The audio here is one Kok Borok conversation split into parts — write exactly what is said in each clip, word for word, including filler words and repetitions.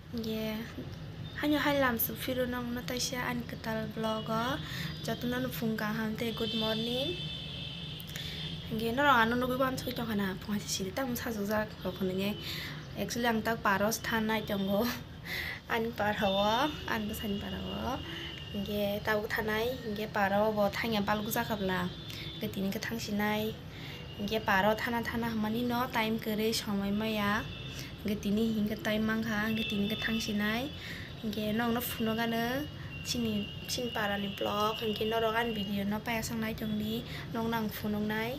Ye, haino hai lamsuk phiro nokno taisa ani kwtal vlog o. Jotono no phung kaham tei good morning. Hingke norok ano nugui wansugui tongkha na, phung hai siri tamo sajokjak rok hinwi. Actually, ang tak paros thanai tongo. Ani para o, ani bwsani para o. Hingke tabuk thanai, hingke para o bo thangya balukjak kha bwla. Hingke tini khe thang sinai. Hingke paro thana thana hwnmani no time kwrwi somoi maya. Hingke tini hingke time mankha, hingke tini khe thang sinai. Hingke nokno phunukgano chini, chini parani vlog. Hingke norok ani video no payasok naitongdi, nokno ang phunuknai.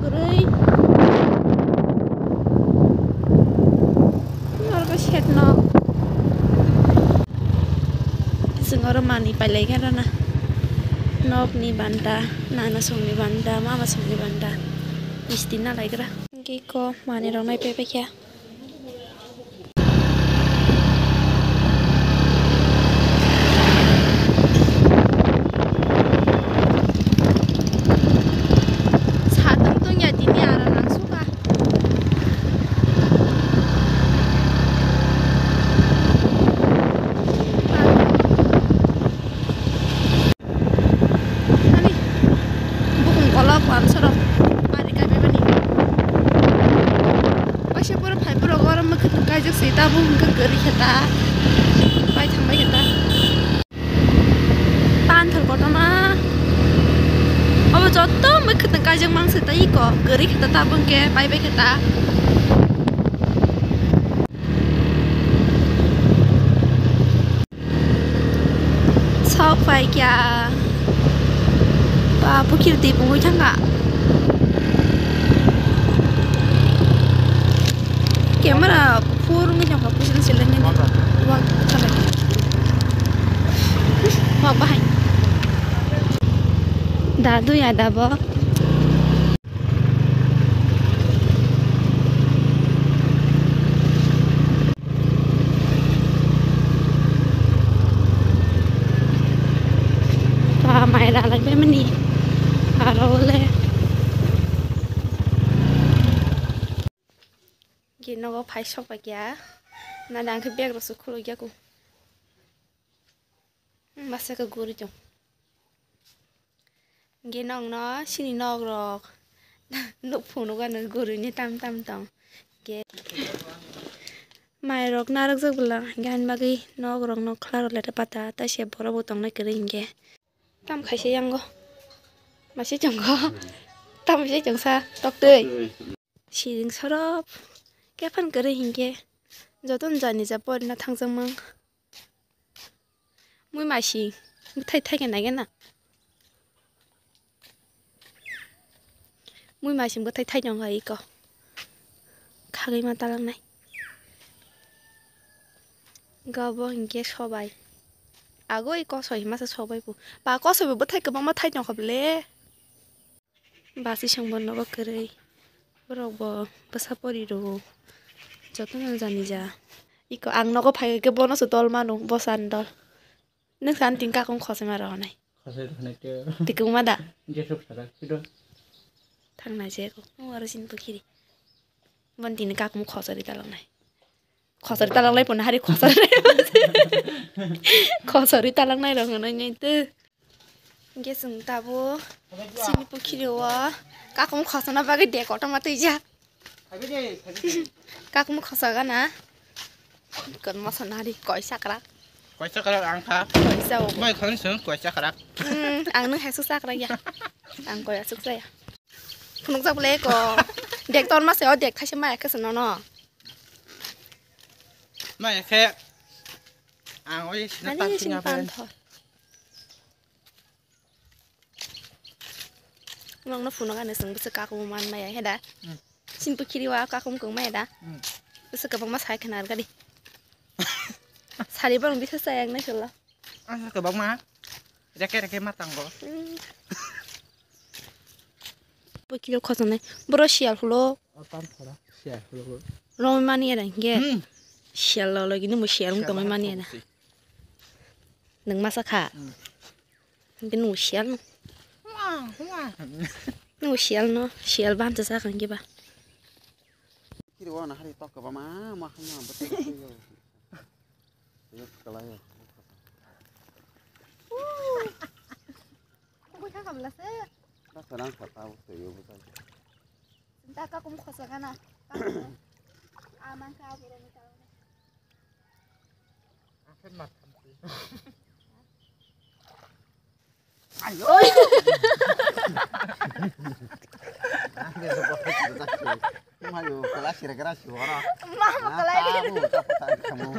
Kwrwi. Norok shed no. Chwng oro manwi pailai khe rwna. Nokni banta, nana songni banta, mama songni banta. Misti na laikra. Hingke iko manwi rok nai paipai khe. Satung tungya tini aro nang suka. Ani bukung kolok wansa rok bari kaibebani. Waisa pura phai borok oro mwkhwtwng kaijak se tabuk hwnkhe kwrwi khe ta pai thangbai khe ta. Panthor kotorma obo joto mwkhwtwng kaijak mang se ta iko kwrwi khe ta tabuk hwnkhe paibai khe ta. Sok pai kya. Ba, bukir di bungui thangka. Camera phur wngwi thangka, puising seleng ni. Wak thalai. Wak bahai. Dadu ya dabo. Ba mai ralai bai mani aro le. Ge nogo phai sok bai kya. Na dang khe bag rok se khuluk ya ku. Masa khe guri tong. Hingke nokno sini nok rok nukphung nukgano guruni tam tam tong. Hingke mai rok narwkjak bwla hingke ani bagwi nok rok no khwlarok leta pata tei se borok bo tongnai kwrwi hingke. Tam khaisa yango masi chongo tam se chongsa toktwi. Siring sorop kephang kwrwi hingke jotono jani ja porina thangjakmang. Mui masi bwthai thaikhe naikhe na. Mui masi bwthai thai tongkha iko. Khagwi ma talangnai. Gabo hinkhe sobai. Ago i kosoi masa sobai bo. Ba kosoi bo bwthai kwbangma thai tongkha bole. Basi songbo nogo kwrwi. Borok bo bwsa pori rwo. Jotono jani ja. Iko ang nogo phai khe bono se tol manu, bwsani tol. Nwng sani tin kakung khosoi ma rw nai. Khosoi rw nai tei. Tikung ma da. Jesuk sara kido. Thang nai je ko. Nwng aro sin bukhiri. Bon tini kakung khosori talang nai. Khosori talang lai pon hari khosori. Khosori talang nai rw nai nai te. Hingke chwng tabuk chini pukhiri o kakum khosona bagwi de kotorma twijak. Kakum khosa gana. Kon moso nari koi sakrak. Koi sakrak ang kha. Koi sa o. Mai khani sung koi sakrak. Hmm, ang nung hesuk sakrak ya. Ang koi asuk saya. Phunuk jak bole ko. Dek ton ma se o dek thaise mai khe se nono. Mai khe ang oi sina Nani tan sing sing pan abe. Thor. Nokno phunuk ani chwng bwswk kakumo man maya he da? Hmm. Chini pukhiri o kakumo kwng maya da? Hmm. Bwswk kwbangma sai khna rwgadi. Sari borok bisa chaya wngnai solo. Asa kwbangma. Reke reke ma tango. Hmm. Pukhiri o khosongnai. Boro siyal hulo. O tan thora. Siyal hulo. Romwi mani era hingke. Hmm. Siyal lo logi nimo siyal wng tongwi mani era. Siyal bahai tongsi. Nwng masa kha. Hmm. Hingke nwng siyal no. Nwng siyal no, siyal banta sa kang kiba. Kiri wana hari tok kaba ma, ma hanya betul betul. Yo kalai. Kukui kha kamla se. Ka serang kata betul yo betul. Sinta kakum khosa kana. Kakum. Amang ka boro ni kakum. Ayo. Mayo, kelas kira-kira suara. Mama kelai. Tahu, tak tahu kamu.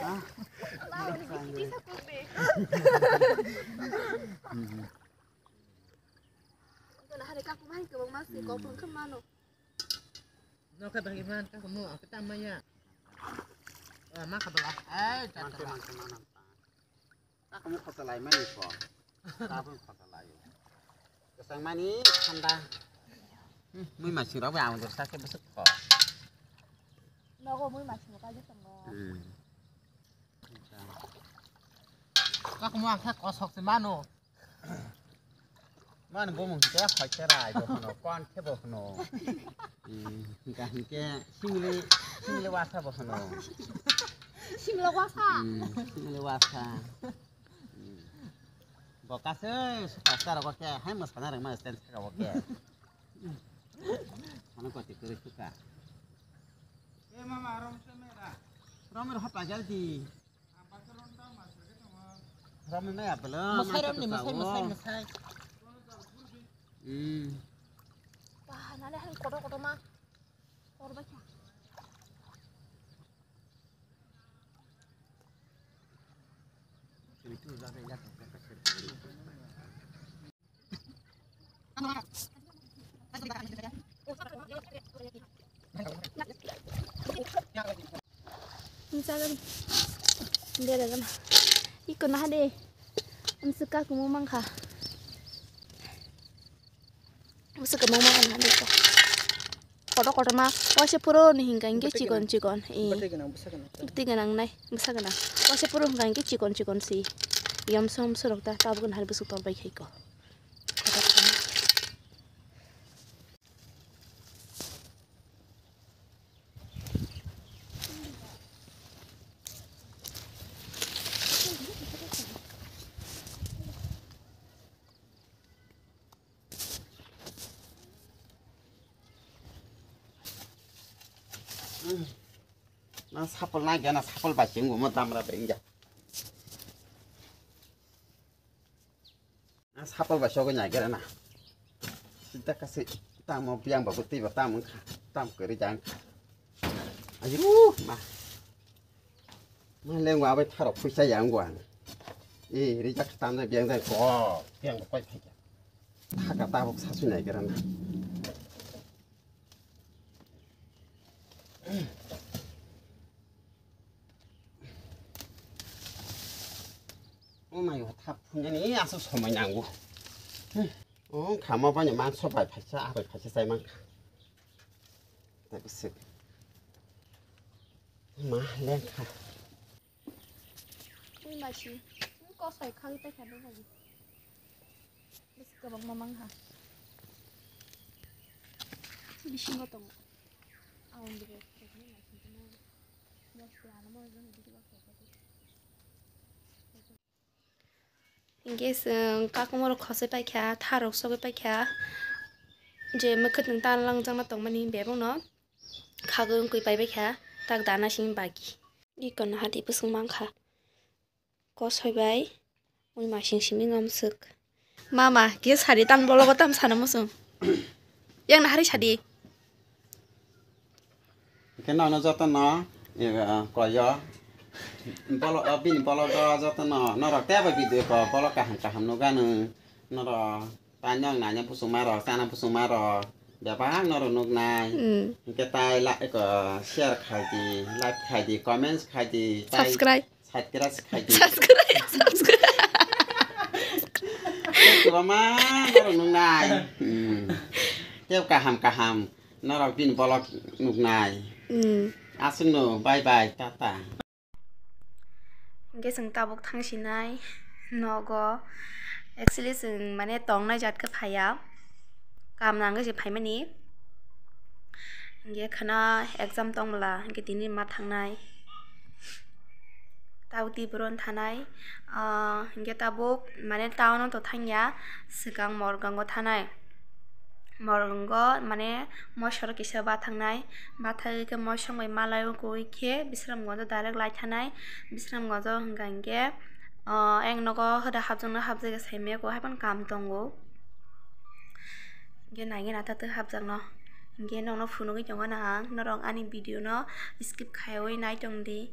Ah. Mama, ini bisa tuh deh. Kana hari kakum hai kebang masih kau pun kemana? Noke bagi man kakumo, kita maya. Eh, maka bela. Eh, Mangke, jangan. Mangke, mana? Kakumo kota lai mani ko. Kakumo kota lai. Kesang mani, thanda. Hmm, mui masih rawa, ang terus sakit besok ko. Nogo mui masih muka aja tengok. Hmm. Kakumo ang khe kosok se mano. Man bumung khe hoite rai bo hwno, kon khe bo hwno. Hmm, hingka hingke singli, singli wasa bo hwno. Singli wasa? Hmm, singli wasa. Hmm. Bo kasui superstar bo khe hai mwsana rwngma stand saka bo khe. Ano koti kwrwi suka. Eh, mama, rom se mera. Rom ro hapa jaldi. Rom maya belo. Masai rom ni, masai, masai, masai. Hmm. Wah, nale hai kotor kotor ma. Kotor bacha. Jagan. Beragan. Iko nah de. Amswk kakumo mangkha. Amswk kwbangma mangkha de iko. Kotor kotorma. Waisa phuru ni hingka hingke chikon chikon. Bwtwi gwnang, bwsa gwnang. Bwtwi gwnang nai, bwsa gwnang. Waisa phuru hingka hingke chikon chikon si. Yom som surok ta tabuk nahar bwswk tor bai khaiko. Na sapal na gana sapal ba sing mo damra bengja. Ang sapal bai sogwi naigra na. Sita kasi tamo biang ba bwtwi ba tamo wngkha. Tam kwrwi jang kha. Ayu ma. Ma lengwa bai tharok phuisa yang gwa. E rijak tam na biang jang ko. Biang ba koi phaikha. Thaka tabuk saswi naigra na. O mai o thap phunjani aswk somoi nango. O khama bani mangso bai phaisa, a bai phaisa chai mankha. Tei bwswk. Ma lengkha. Ui masi, ui kosoi khagwi tei kha bwswk kwbangma mankha. Bisingo tongo. Ang bwrwi. Moso ano mo jong bisi baksa. Hingke chwng kakumorok khosoi paikha, tharok sogwi paikha, je mwkhwtwng tan langjakna tongmani bebakno khagwi wngwi paibaikha, tak dana simi bagi. Ikono hati bwswng mankha. Kosoi bai mui masing simi ngam swk. Mama, kisa sadi tan bologo tam sana muchung. Yang nahari sadi. Hingke nono jotono, eh, koyo. Bolo, eh, bini bologo jotono, norok tei bai video ko, bolok kaham kaham nukganu. Norok, tanyang nanya pusung marok, sana pusung marok. Bebak norok nuknai. Hmm. Hingke tai la, eko, share khaidi, like khaidi, comments khaidi, tai Subscribe. Subscribe khaidi. Subscribe, subscribe. Tei kwbangma norok nuknai. Hmm. Tei kaham kaham norok bini bolok nuknai. Hmm. Aswkno bye bye, tata. Hingke chwng tabuk thangsinai nogo. Actually, chwng mane tongnai jat khe phaiya. Kaam nangwi se phaimani. Hingke khana exam tongmala, hingke tini ma thangnai. Tabuk twi boron thanai. Ah, hingke tabuk mane town o to thangya, swkang Morgango thanai. Morgango mane moisoro kisa bathangnai. Bathagwi khe moisong bai malai o koi khe Bisramganjo direct lai thanai. Bisramganjo hwnkha hingke, ah, eng nogo hoda hapjakno hapjagwi saimaya koi, haiphano kaam tongo. Hingke naigwi naithotok hapjakno. Hingke nokno phunugwi tongo na ang, norok ani video no skip khaiwi naitongdi.